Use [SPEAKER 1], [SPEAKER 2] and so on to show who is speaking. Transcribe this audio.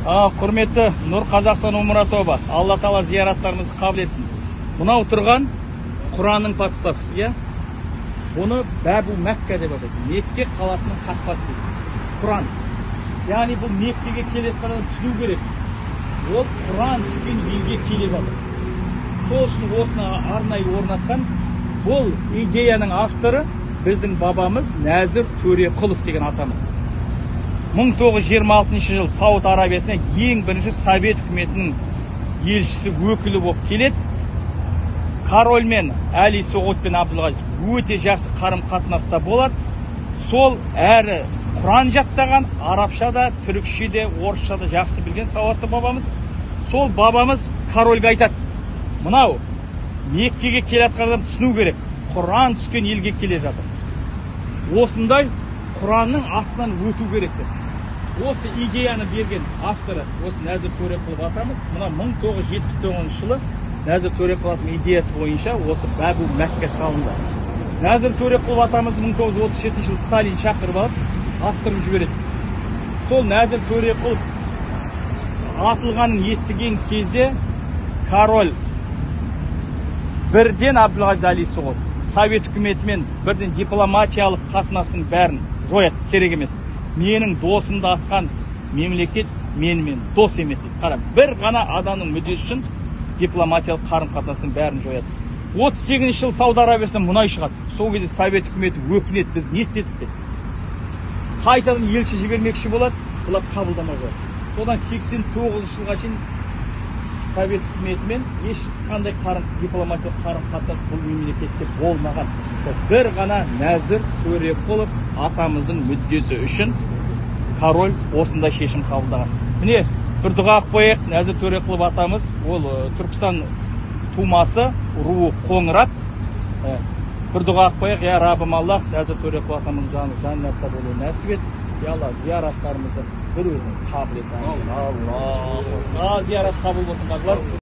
[SPEAKER 1] Құрметті Нұр Қазақстан умра тобы, Алла Тағала зияраттарымызды қабыл етсін. Мынау тұрған Құранның подставкасы, иә? Оны Бәбу Мәкка деп атайды. Мекке қаласының қақпасы дейді. Құран. Яғни бұл Меккеге келе жатқан адам түсіну керек. Ол Құран түскен елге келе жатыр. Сол үшін осыны арнайы орнатқан. Бұл идеяның авторы біздің бабамыз Нәзір Төреқұлов деген атамыз. 1926 жыл Сауд Арабиясына ең бірінші Совет үкіметінің елшісі, өкілі болып келеді. Корольмен, Әли Сағуд пен Абдулғазиз өте жақсы қарым қатынаста болады. Сол әрі Құран жаттаған, арабша да, түрікше де, орысша да жақсы білген сауатты бабамыз. Сол бабамыз корольге айтады: мынау Меккеге келе жатқан адам түсіну керек, Құран түскен елге келе жатыр. Осындай Құранның астынан өту керек деп. Осы идеяны берген авторы осы Нәзір Төреқұлов атамыз. Мына 1979 жылы Нәзір Төреқұловтың идеясы бойынша осы Бәбу Мәкке салынды. Нәзір Төреқұлов атамызды 1937 жылы Сталин шақырып алып, аттырып жібереді. Сол Нәзір Төреқұлов атылғанын естіген кезде король бірден Абдулғазиз Али Сағуд Совет үкіметімен бірден дипломатиялық қатынастың бәрін жояды, керек емес. Менің досымды атқан мемлекет менімен дос емес дейді. Қара, бір ғана адамның мүддесі үшін дипломатиялық қарым қатынастың бәрін жояды. 38 жыл Сауд Арабиясынан мұнай шығады. Сол кезде Совет үкіметі өкінеді, біз не істедік деп. Қайтадан елші жібермекші болады, бұлар қабылдамай қояды. Содан 89 жылға шейін Совет үкіметімен ешқандай дипломатиялық қарым қатынас бұл мемлекетте болмаған. Бір ғана Нәзір Төреқұлов атамыздың мүддесі үшін король осындай шешім қабылдаған. Міне, бір дұға қылып қояйық. Нәзір Төреқұлов атамыз, ол Түркістан тумасы, руы Қоңырат. Бір дұға қылып қояйық. Я Раббым Аллах, Нәзір Төреқұлов атамыздың жаны жәннатта болуын нәсіп ет. Я Алла, зияраттарымызды бір өзің қабыл ет. Аллах. Зиярат қабыл болсын, қажылар.